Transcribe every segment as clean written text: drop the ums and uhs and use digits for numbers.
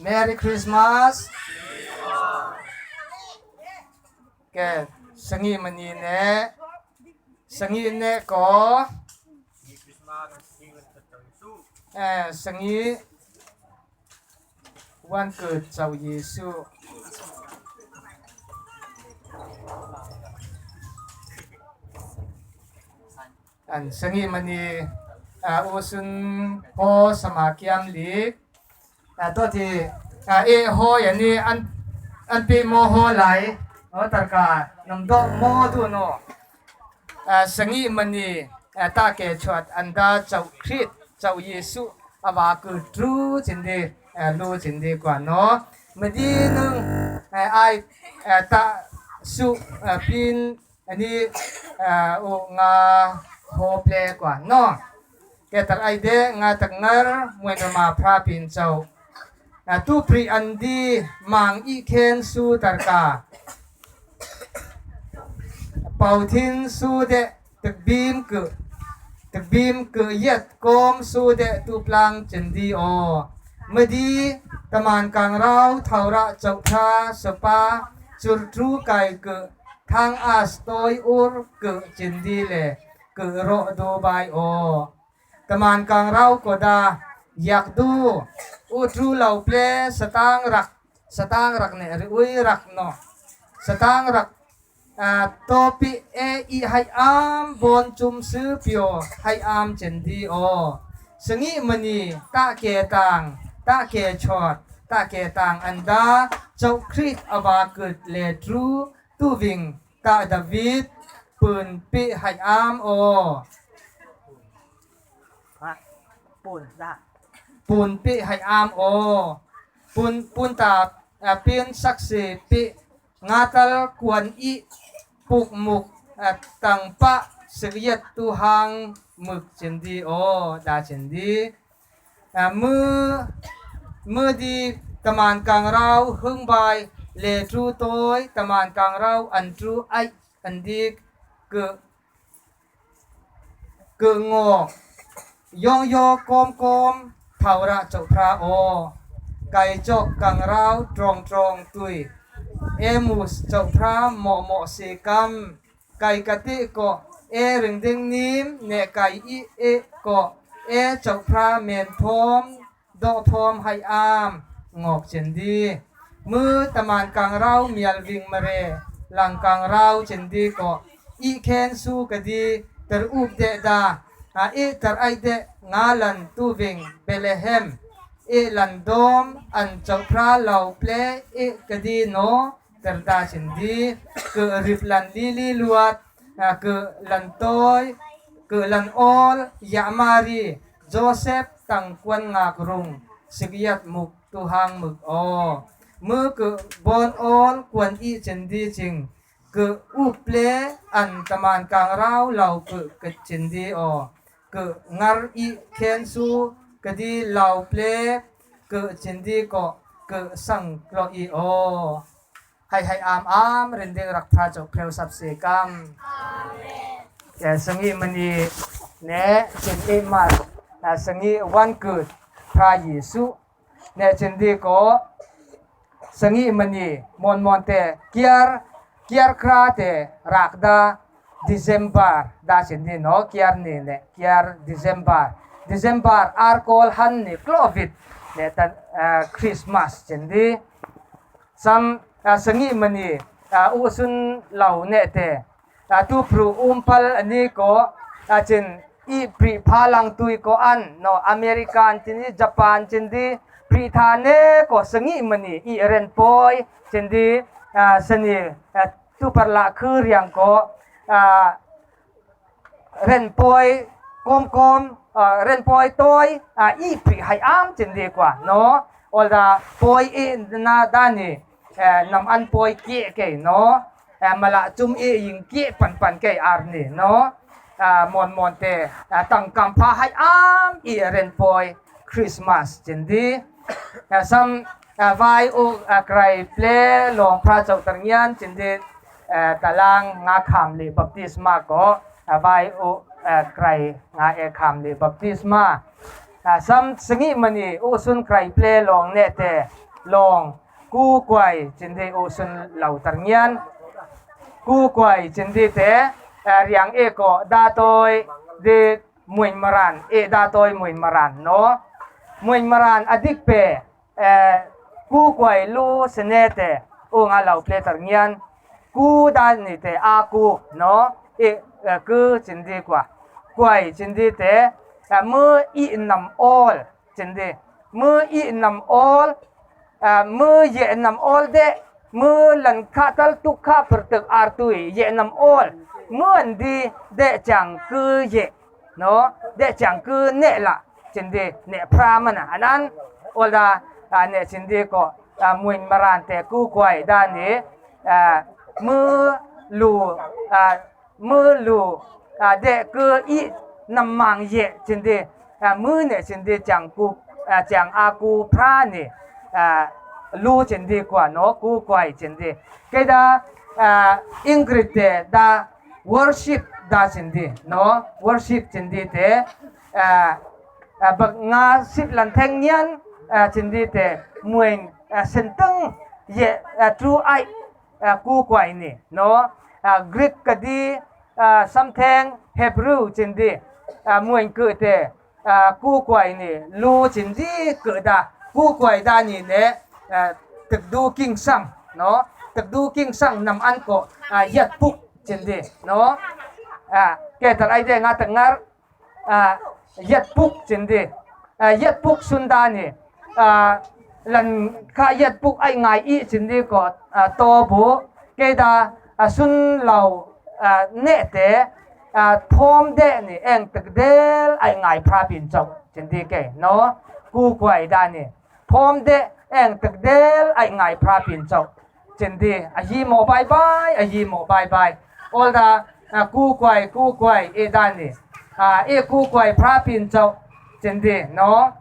Merry Christmas แกสงีมณีเนสงีเนก็เออสงีวันเกิดเจ้าเยซูอันสงีมณีอ่าอุสุนโฮสมาเกียมลีกอ่าตัวที่อ่าเอโฮอย่างนี้อันอันปีโมโฮไหลโอตะกานำดอกโมดูโนอ่าสงีมณีอ่าตาเกชวดอันดาเจ้าคริสต์เจ้าเยซูอาวากือทรูจินดีอ่าลูจินดีกว่าเนาะมดีนึงอ่าไออ่าตาสุอ่าปินอันนี้อ่าโองาโฮเพลกว่าเนาะแกตักไอเดงาตักงารมวยนมาพระปินเจ้าอ่าตูปรีอันดีมังอีเคนสูตรกา เป่าทินสูเดตึกบีมกึตึกบีมกึเย็ดกอมสูเดตูปลังจันดีโอมดีตะมานกางเราเทาระเจ้าพระสปาจุดทรูไก่กึทางอาสตอยอุรกึจันดีเลกึโรดูบายโอตะมานกางเราก็ดาอยากดูอุทรูเหล่าเปลสตางรักสตางรักเนี่ยหรืออุยรักเนาะสตางรัก อ่าโตปิเออีไฮอามบนจุมซื้อเปียวไฮอามเจนดีโอสงิมณีตะเกตังตะเกชอดตะเกตังอันดาเจ้าคริสต์อวาเกิดเลทรูตูวิงตาดาวิดปืนปิไฮอามโอ ปูนได้ ปูนปิไฮอามโอปูนปูนตาอ่าปีนสักเสปิงาตัลกวนอีปุกมุกอ่าตังปะเสียดตูหังมึกเจนดีโอดาเจนดีอ่ามือมือดีตะมานกลางเราหึงใบเลทรูโตยตะมานกลางเราอันทรูไออันดีเกเกงอกยองยอกลมกลมเท่าระเจ้าพระโอไก่จกกังเราตรองตรองตุยเอมุสเจ้าพระเหมาะเหมาะเสกำไก่กะติก็เอรึงดึงนิมเนไก่อีเอก็เอเจ้าพระเมนพรมดอกพรมให้อามงอกเจนดีมือตะมานกังเราเมียลวิงมาเรหลังกังเราเจนดีก็อีเคนสู้กะดีตรอุบเดดาอาเอตรไอเดงาลันตูวิงเบเลเฮมเอลันดอมอันเจ้าพระเหล่าเปลเอกะดีโนตรดาเจนดีเกอริบลันลีลีลวดอ่าเกอลันตอยเกอลันออลยามารีโจเซฟตังกวนงากรุงสิกยัดมุกตุหางมึกออมือเกอบอนออลกวนอีเจนดีจริงเกออุเปลอันตะมานกลางเราเหล่าเกอกะเจนดีออเกองารอีเคนซูกะดีเหล่าเปลเกอเจนดีก็เกอสังกลออีออให้ให้อามอามเรนเดงรักพระเจ้าเพลวสับเสกัมแกสังอีมณีเนเจนเอมาอ่าสังอีวันเกิดพระเยซูเนเจนดีก็สังอีมณีมอนมอนเตเกียร์เกียร์คราเตรักดา December ดาเจนดีเนาะเกียร์นี่เนี่ยเกียร์ December December อาร์โกลฮันนี่คลอวิดเนี่ยตันอ่าคริสต์มาสเจนดี sam a sangi mani a usun lau ne te a tu pru umpal ani ko a chin i pri phalang tui ko an no American chin i Japan chin di pri tha ne ko sangi mani i ren poi chin di a sani tu par la khu riang ko a เรนปอยกลมกลมเรนปอยตอยอ่าอีปริให้อามจินดีกว่าเนาะอลดาปอยเอนาดานี่เอ่อนำอันปอยเกะเกเนาะเอ่อมาละจุมเอยิงเกะปันปันเกอาร์นี่เนาะอ่ามอนมอนเตอ่าตั้งกำพาให้อามอีเรนปอยคริสต์มาสจินดีอ่าซัมอ่าไวโออ่าไกรเพลลองพระเจ้าตังยันจินดีเอ่อตะลางงาคำลีบัพติศมาก็ไวโอไกรงาเอคำลีบัพติศมา Sam sangi mani u sun krai ple long ne te long ku kuai chindi u sun lo tar ngian ku kuai chindi te riang e ko da toi di muin maran e da toi muin maran no muin maran adik pe ku kuai lu sene te u nga lo ple tar ngian ku dan ni te a ku no e ku chindi kwa kuai chindi te mơ i nằm all chindi mơ i nằm all mơ ye nằm all de mơ lần kha tal tu kha per tek ar tui ye nằm all mơ an di de chang cứ ye no de chang cứ ne la chindi ne phra mana anan ola ne chindi ko muin maran te ku kwai da ni mơ lu mơ lu de cứ i nằm mang ye chindi mơ ne chindi chang ku chang a ku phra ni lu chindi kwa no ku kwai chindi cái da Ingrid te da worship da chindi no worship chindi te bậc nga sip lan theng nian chindi te muin sen teng ye tru ai ku kwai ni no Greek ka di samtheng Hebrew chindi muin ku te ku kwai ni lu chindi ku da ku kwai da ni ne thực du kinh sang no thực du kinh sang nằm ăn ko yat puk chindi no ke tar ai de nga tangar yat puk chindi yat puk sunda ni lần kha yat puk ai ngai i chindi ko to bu ke da sun lau ne te thom de ni eng tak del ai ngai phra pin chok chindi ke no ku kwai da ni thom de eng tak del ai ngai phra pin chok chindi a hi mo bye bye a hi mo bye bye all da ku kwai ku kwai e da ni e ku kwai phra pin chok chindi no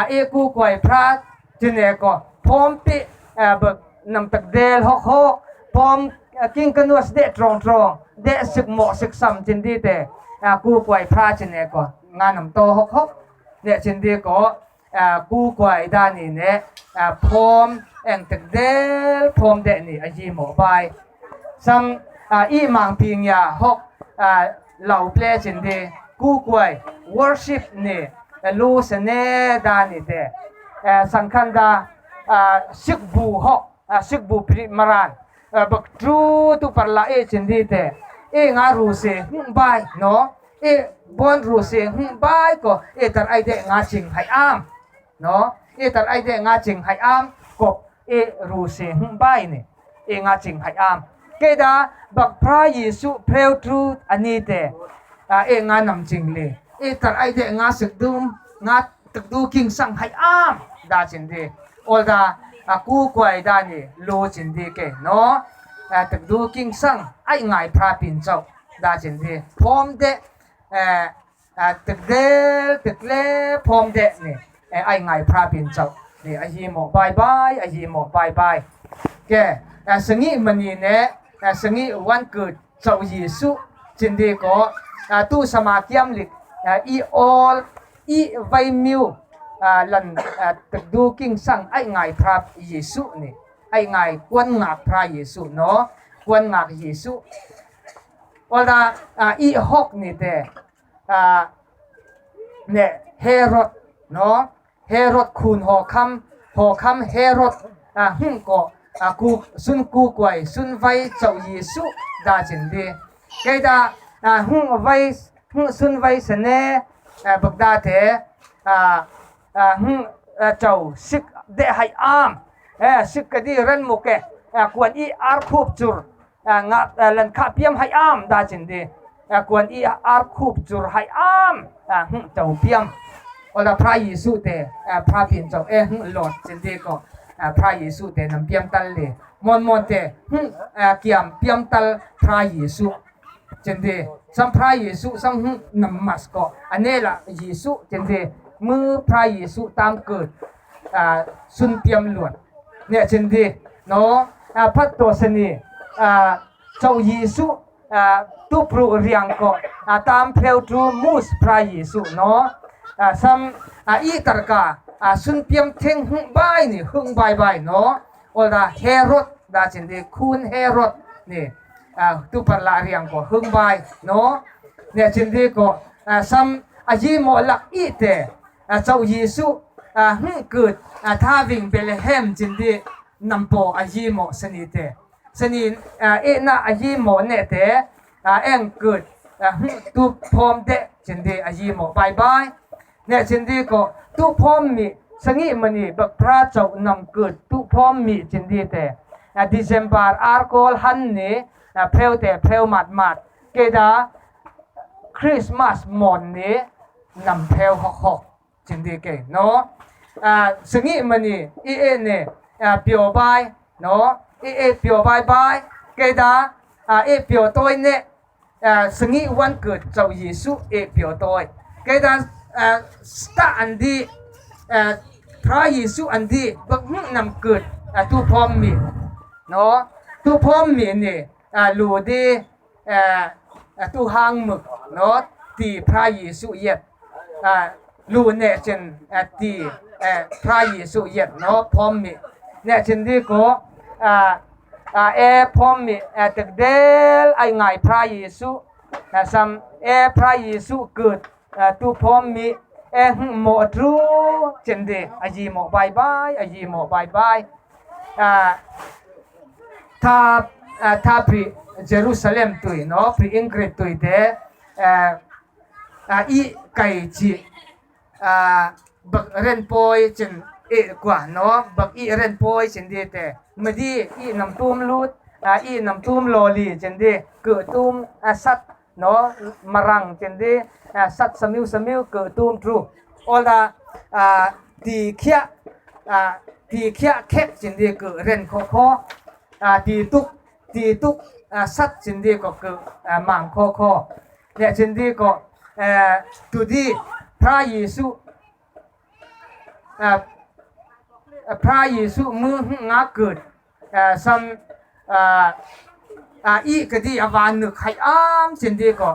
e ku kwai phra chine ko thom pi bak nam tak del hok hok thom king kanuas de trong trong de sik mo sik sam chindi te ku kwai phra chine ko nga nam to hok hok ne chindi ko ku kwai da ni ne phom eng tak del phom de ni a hi mo bai sam i mang ping ya hok lau ple chindi ku kwai worship ni lu se ne da ni te sangkhan da sik bu hok sik bu pri maran bak tru tu par la e chindi te e nga ru se hung bai no e bon ru se hung bai ko e tar ai de nga ching hai am no e tar ai de nga ching hai am ko e ru se hung bai ni e nga ching hai am ke da bak phra Yesu pheu tru ani te e nga nam ching le e tar ai de nga sik dum nga tak du king sang hai am da chindi ol da ku kwai da ni lo chindi ke no tak du king sang ai ngai phra pin chau da chindi phom de tak del tak le phom de ni ai ngai phra pin chau ni a hi mo bye bye a hi mo bye bye ke sangi mani ne sangi wan ku chau Yesu chindi ko tu sama kiam lik i all i vai miu lần tak du king sang ai ngai phra Yesu ni ai ngai quan ngạc phra Yesu no quan ngạc Yesu wala i hok ni te ne Herod no Herod khun ho kham ho kham Herod hung ko ku sun ku kwai sun vai chau Yesu da chin di cái da hung vai hung sun vai sene bak da te hung chau sik de hai am sik ka di ran mu ke kuan i ar khup chur nga lan kha piam hai am da chin di kuan i ar khup chur hai am hung chau piam ola phra Yesu te phra pin chau e hung lot chin di ko phra Yesu te nam piam tal le mon mon te hung kiam piam tal phra Yesu chin di sam phra Yesu sam hung nam mas ko ane la Yesu chin di mư phra Yesu tam cợt sun piam luat ne chin di no phat to sani chau Yesu tu pru riang ko tam pheu tu mus phra Yesu no. Sam i tarka sun piam theng hung bai ni hung bai bai no ol da Herod da chin di khun Herod ni tu par la riang ko hung bai no ne chin di ko sam a yi mo lak i te chau Jesu hung kut tha ving Bethlehem chin di nampo a yi mo sani te sani e na a yi mo ne te eng kut tu phom de chin di a yi mo bai bai ne chin di ko tu phom mi sangi mani bak phra chau nam kut tu phom mi chin di te December ar kol han ni pheu te pheu mat mat ke da Christmas mon ni nam pheu hok hok จินดีเกเนาะอ่าสงิมันนี่อีเอเนี่ยอ่าเปียวบายเนาะอีเอเปียวบายบายเกดาอ่าเอเปียวตัวเนี่ยอ่าสงิวันเกิดเจ้าเยซูเอเปียวตัวเกดาอ่าสตาอันดีอ่าพระเยซูอันดีบักนำเกิดอ่าตูพร้อมมีเนาะตูพร้อมมีเนี่ยอ่าลูดีอ่าตูหางหมึกเนาะตีพระเยซูเย็บอ่า ลูเนจินตีพระเยซูเย็ดเนาะพร้อมมีเนจินดีก็อ่าอ่าเอพร้อมมีตึกเดลไอไงพระเยซูซัมเอพระเยซูเกิดตูพร้อมมีเอหมอทรูจินดีอายีหมอบายบายอายีหมอบายบายอ่าถ้าถ้าพรีเยรูซาเล็มตุยเนาะพรีอังกฤษตุยเดอ่าอีไก่จี บักเรนปอยจินเอกว่าเนาะบักอีเรนปอยจินดีแต่มดีอีนำตุ้มลูดอีนำตุ้มลอลีจินดีเกิดตุ้มสัตเนาะมารังจินดีสัตสมิวสมิวเกิดตุ้มทรูออลาตีเขียตีเขียแคกจินดีเกิดเรนคอคอตีตุกตีตุกสัตจินดีก็เกิดมังคอคอเนี่ยจินดีก็ตุดีพระเยซูพระเยซูมืองาเกิดซัมอีกดีอวานนึกให้อามจินดีก็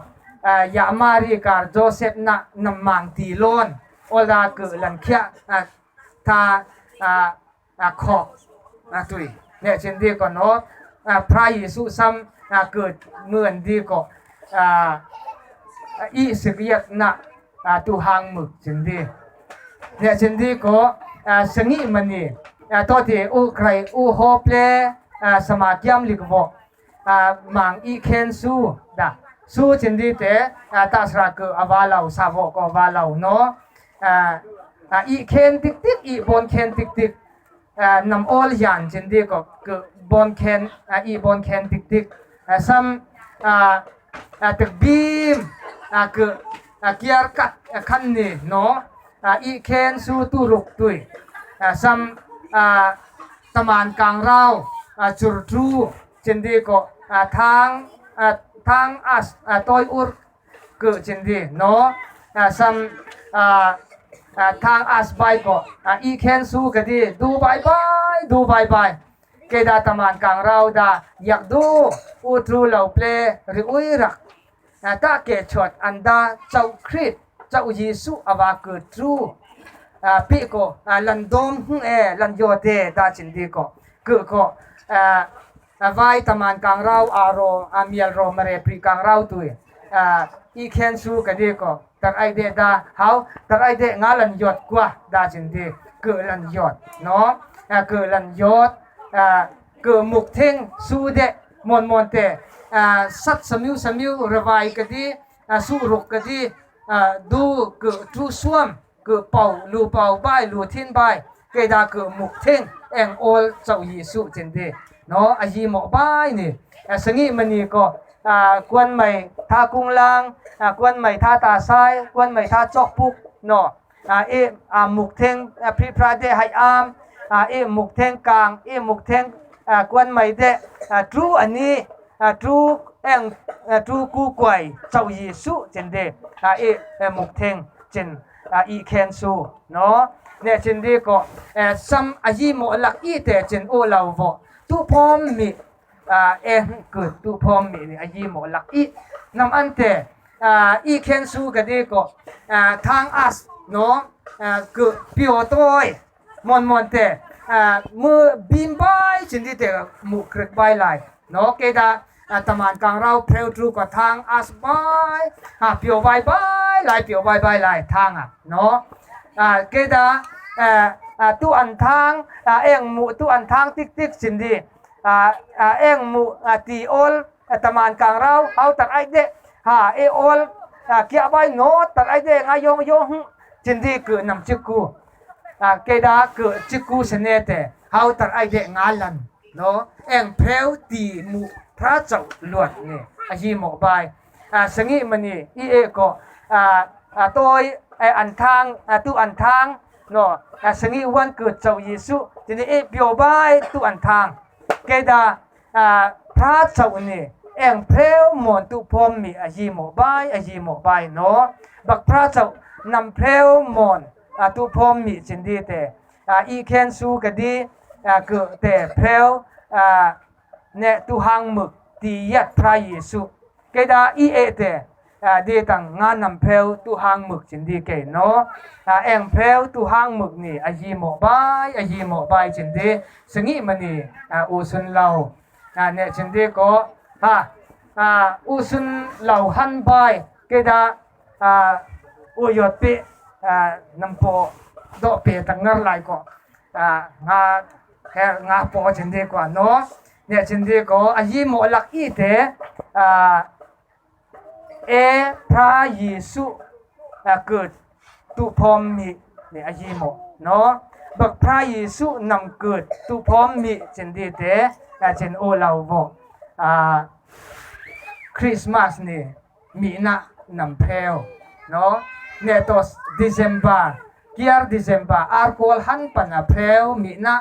ยามารีการโจเซฟนะนำมังตีลอนอลาเกิดลันเขียทาขอกตุยเนี่ยจินดีก็เนาะพระเยซูซัมเกิดเมือนดีก็อีสิกยักนะตูหางมึกจินดีเนี่ยจินดีก็สงิมันนี่ตัวที่อูใครอูฮอปเลสมาธิยมลิกวมังอีเคนซูดาซูจินดีเตตัสระกอวาลาวสาวกอวาลาวเนาะอีเคนติ๊กติ๊กอีบนเคนติ๊กติ๊กนำออลยันจินดีก็คือบนเคนอีบนเคนติ๊กติ๊กซัมตึกบีมคือเกียร์กัดคันนี้เนาะอีเคนซูตุรุกตุยซัมตะมานกลางเราจุดรูจินดีก็ทางทางอัสตอยอุรเกิดจินดีเนาะซัมทางอัสไปก็อีเคนซูก็ดีดูบายบายดูบายบายเกดาตะมานกลางเราดาอยากดูอุทรูเหล่าเปลหรืออุยรักตาเกชดอันดาเจ้าคริสเจ้าเยซูอวาเกิดรูปีก็ลันดอมหเอลันโยเตดาจินดีก็คือก็ไว้ตะมานกลางเราอารออามียลโรมาเรปรีกลางเราตุยอีเคนซูกันดีก็ตัดไอเดดาเฮาตัดไอเดงาลันยอดกว่าดาจินดีเกิดลันยอดเนาะเกิดลันยอดเกิดมุกเทงซูเดมอนมอนเตสัตสมิวสมิวระบายกันดีสู้รุกกันดีดูเกิดทูส่วมเกิดเป่าลูเป่าใบลูทิ้นใบเกดาเกิดมุกเทงแองโอลเจ้าเยซูจินดีเนาะอายีหมอใบนี่สงิมันนี่ก็กวนใหม่ท่ากุ้งลางกวนใหม่ท่าตาซ้ายกวนใหม่ท่าจอกปุกเนาะเอมุกเทงพริพระเดให้อามเอมุกเทงกลางเอมุกเทงกวนใหม่เดทรูอันนี้ทรูเองทรูกูกวยเจ้าเยซูจินเดเอมุกเทงจินอีเคนซูเนาะเนี่ยจินดีก็ซัมอายีโมลักอีเตจินโอลาวตุพอมมีเอเกิดตุพอมมีนี่อายีโมลักอีนำอันเตอีเคนซูกันดีก็ทางอัส No cứ biểu tôi mòn mòn te mu bim bai chin di te mu krek bai lai no ke da taman kang rau pheu tru ko thang as bai ha pio bai bai lai pio bai bai lai thang à no ke da tu an thang eng mu tu an thang tik tik chin di eng mu ti ol taman kang rau hau tar ai de ha e ol kia bai no tar ai de nga yong yong chin di cứ nằm chik ku ke da cứ chik ku sene te hau tar ai de nga lan no eng pheu ti muพระเจ้าลวดนี่อาฮีหมอบายสงิมันนี่อีเอก็ตัวอันทางตู้อันทางเนาะสงิวันเกิดเจ้าเยซูทีนี้เอเปียวบายตู้อันทางเกดาพระเจ้านี่เองเพลวมอนตุพรมมีอาฮีหมอบายอาฮีหมอบายเนาะบักพระเจ้านำเพลวมอนตุพรมมีจินดีแต่อีเคนซูกดีเกิดแต่เพลวเนี่ยตุหังมึกตียัดพระเยซูเกดาอีเอเตดีตังงานนำเพลวตุหังมึกจินดีเกเนาะเองเพลวตุหังมึกนี่อาฮีหมอบายอาฮีหมอบายจินดีสงิมันนี่อูสุนเหลาเนี่ยจินดีก็ฮะอูสุนเหลาหันบายเกดาอุยดปินำโปดอเปตังงารไลก็งาแค่งาปอจินดีกว่าเนาะเนี่ยจินดีก็อาฮีหมอลักอีเตเอพระเยซูเกิดตุพรมมีเนี่ยอาฮีหมอเนาะบักพระเยซูนำเกิดตุพรมมีจินดีเตเจนโอลาวคริสต์มาสนี่มีนะนำเพลวเนาะเนี่ยตัว December เกียร์ December อาร์โกลหันปันเพลวมีนะ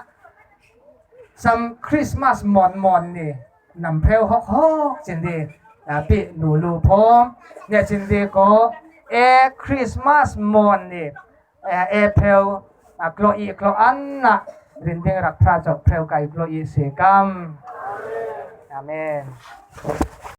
ซัมคริสต์มาสมอนมอนนี่นำเพลวฮอกฮอกจินดีปีหนูลูพร้อมเนี่ยจินดีก็เอคริสต์มาสมอนนี่เอเพลวกลอีกลอันนะรินเดงรักพระเจ้าเพลวไก่กลอีเสกัมอาเมน